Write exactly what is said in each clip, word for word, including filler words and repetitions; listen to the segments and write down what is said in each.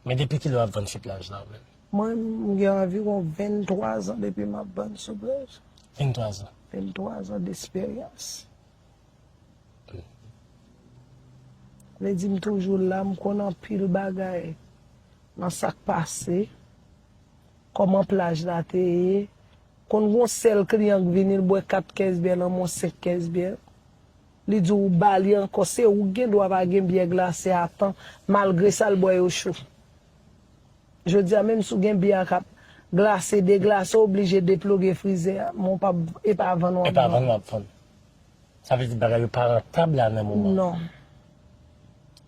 Men depi kilè w ap vann sou plaj la, ou menm? Mwen, m gen anviwon venntwa zan depi m ap vann sou plaj. Venntwa zan. Venntwa zan desperyans. Vle di m toujou la, m konn anpil bagay nan sa k pase, kòman plaj la te ye. Konn gon sèl kliyan k vini, l bwè kat kès byè nan men w, senk kès byè. Li di w ba li ankò, se ou k gen dwa pa gen byè glase a tan, malgre sa l bwè yo cho. Jodi a, menm si w gen byè a k ap glase, deglase, w oblije deploge frizè a, men w p ap, e pa vann w ap vann. E pa vann w ap vann. Sa vle di bagay yo pa rantab la nan moman. Non.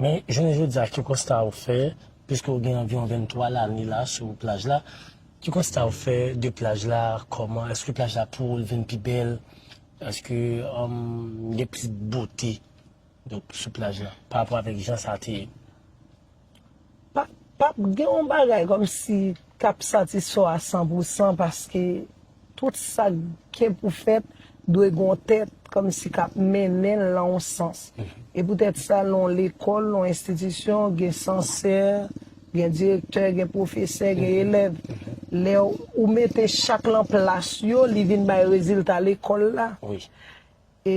Men, jounen jodi a, ki konsta ou fè, piske ou gen anviwon venntwa lane la sou plaj la, ki konsta ou fè de plaj la, kòman, èske plaj la pou ou l vin pi bèl, èske, um, gen plis bote, donk, sou plaj la, pa rapò avèk jan sa te ye? Pa, p ap gen yon bagay kòmsi k ap satisfè w a san pou san, paske tout sa k gen pou fèt dwe gen yon tèt kòmsi k ap mennen l nan yon sans. E poutèt sa, nan yon lekòl, nan yon enstitisyon, gen sansè, gen direktè, gen pwofesè, gen elèv. Lè ou mete chak lan plas yo, li vin bay rezilta lekòl la. Wi. E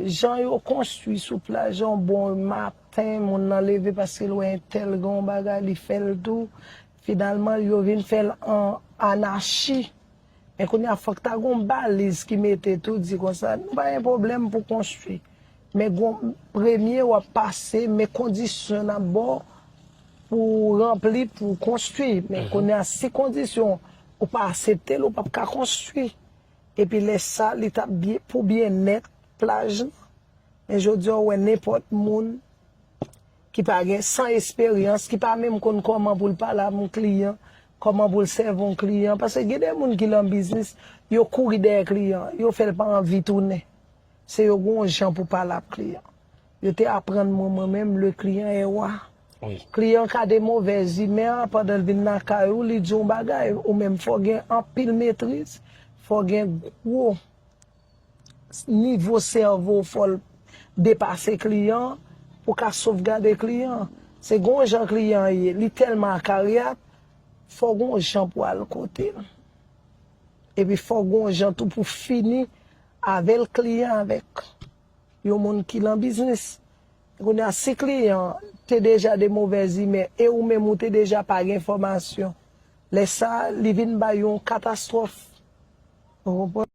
jan yo konstwi sou plaj, yon bon maten, moun nan leve paske l wè entèl gen yon bagay, li fè l tou. Finalman, yo vin fè l an anachi. Men kounye a, fòk ta gen yon baliz ki mete tou, di konsa, nou pa gen pwoblèm pou konstwi. Men gon premye w ap pase, men kondisyon n ap ba w pou w ranpli, pou w konstwi. Men kounye a, si kondisyon ou pa aksepte l, ou p ap ka konstwi. Epi lè sa, li t ap byen, pou byennèt plaj lan. Men jodi a, w wè nenpòt moun ki pa gen, san esperyans, ki pa menm konn kòman pou l pale ak yon kliyan, kòman pou l sèvi yon kliyan. Paske gen de moun ki lan biznis, yo kouri dèyè kliyan, yo fè l pa anvi tounen. Se yo gen yon jan pou pale ak kliyan. Yo te aprann mwen, mwen menm, le client est roi. Wi. Kliyan ka de movèz imè, pandan l vin lakay ou, li di w yon bagay, ou menm fò w gen anpil metriz, fò w gen gwo nivo sèvo, fò l depase kliyan pou ka sovgade kliyan. Se gon jan kliyan ye, li tèlman akaryat, fò gon jan pou al kote l. Epi fò gon jan tou pou fini avè l, kliyan avèk yon moun ki lan biznis. Kounye a, si kliyan te deja de movèz imè e ou menm ou te deja pa gen fòmasyon, lè sa a, li vin bay yon katastwòf. Ou konprann?